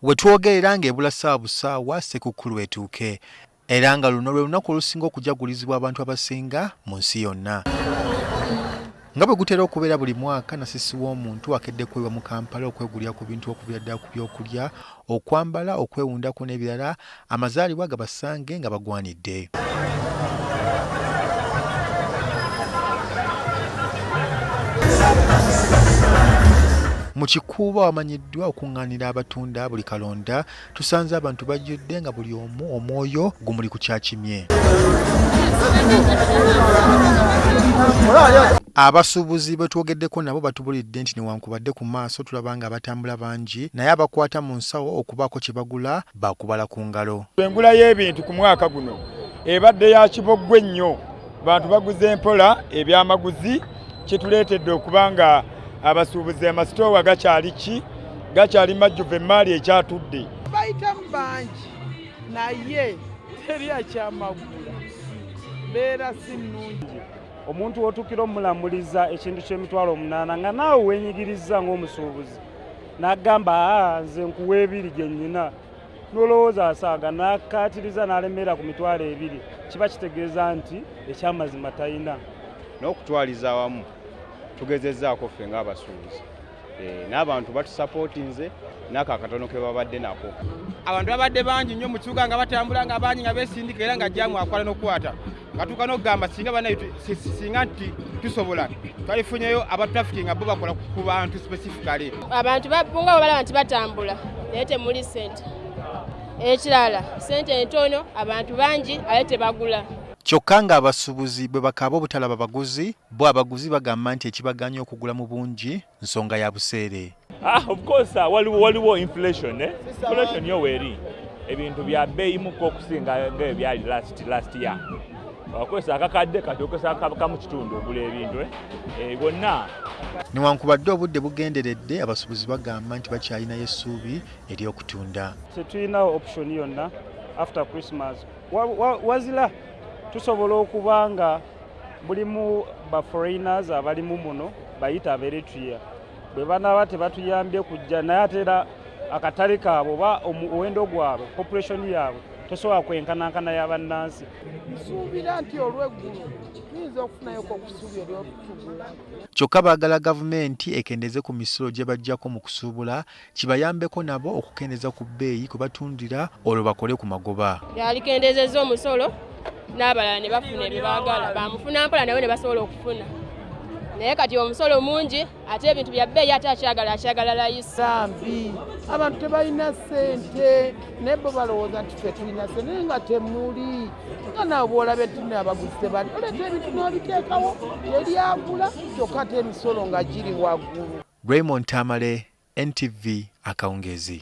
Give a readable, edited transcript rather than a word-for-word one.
We twogerera ng'ebula ssaawa busaawa Ssekukkulu etuuke era nga luno lwe lunaku olusinga okujagulizibwa abantu abasinga mu nsi yonna. Nga bwe gutera okubeera buli mwaka, nasisi w'omuntu akedde kweyiwa mu Kampala okwegulira ku bintu okuviira ddala ku by'okulya, okwambala, okwewundako n'ebirala amazaalibwa gabasange nga bagwanidde. Mu Kikuubo awamanyiddwa okuŋŋaanira abatunda buli kalonda, tusanze abantu bajjudde nga buli omu omwoyo gumuli ku kyakimye. Abasuubuzi be twogeddeko nabo batubulidde nti newankubadde ku maaso tulaba nga abatambula bangi naye abakwata mu nsawo okubaako kye bagula baakubala ku ngalo. Engula y'ebintu ku mwaka guno ebadde ya kiboggwe nnyo, bantu baguze mpola ebyamaguzi kituleetedde okuba nga abasuubuzi amasitoowa gakyali ki gakyali majjuvu emmaali ekyatudde. Bayitamu bangi naye teri akyamagula, mbeera si nnungi. Omuntu w'otuukira omulamuliza ekintu ky'emitwalo 8 nga naawe weenyigirizza ng'omusuubuzi n'agamba aa nze nkuwa 2 gye nnyina n'olowooza asaaga n'akkaatiriza n'alemera ku 20,000 kiba kitegeeza nti ekyamazima talina. N'okutwaliza awamu tugezezzaako ffe ng'abasuubuzi n'abantu batusapootinze n'ako akatono ke babadde nako. Abantu babadde bangi nnyo mu kibuga nga batambula nga bangi nga beesindika era nga jjaamu akwala n'okukwata nga tuuka n'okugamba singa banaye singa nti tusobola twalifunyeyo aba traffic nga bo bakola ku bantu specifically. Abantu nga balaba nti batambula naye temuli ssente. Ekirala ssente entono abantu bangi ate tebagula. Kyokka ng'abasuubuzi bwe bakaaba obutalaba baguzi, bo abaguzi bagamba nti ekibagaanye okugula mu bungi nsonga ya buseere. Of course waliwo inflation, eh? Inflation yo weeri ebintu bya bbeeyimuko okusinga ng'ebyali last year. Wakozesa akakadde kati okozesa kamu kitundu ogula ebintu bonna. Newankubadde obudde bugenderedde, abasuubuzi bagamba nti bakyalinayo essuubi ery'okutunda. Tetulinawo option yonna after Christmas. Wazira tusobola okuba nga mulimu ba foreigners abalimu muno bayita Aberitrea bwe banaaba tebatuyambye kujja naye ate era akatale kaabwe oba omuwendo gwabwe population yaabwe tosobola kwenkanankana y'abannansi. Nsuubira nti olw'eggulu tuyinza okufunayoko okusuubi ery'okutugula. Kyokka baagala gavumenti ekendeeze ku misolo gye baggyako mu kusuubula kibayambeko nabo okukendeeza ku bbeeyi kwe batundira olwo bakole ku magoba. Yalikendeezezza omusolo n'abalala ne bafuna ebye baagala, bamufuna mpola nabo ne basobola okufuna. Naye kati omusolo mungi ate ebintu bya bbeeyi ate akyagala layisi. Bambi abantu tebalina ssente naye bo balowooza nti ffe tulina ssente naye nga temuli nga naawe bw'olaba nti abaguzi tebali oleeta ebintu n'obiteekawo teryagula kyokka ate emisolo nga giri waggulu. Raymond Tamale, NTV akawungeezi.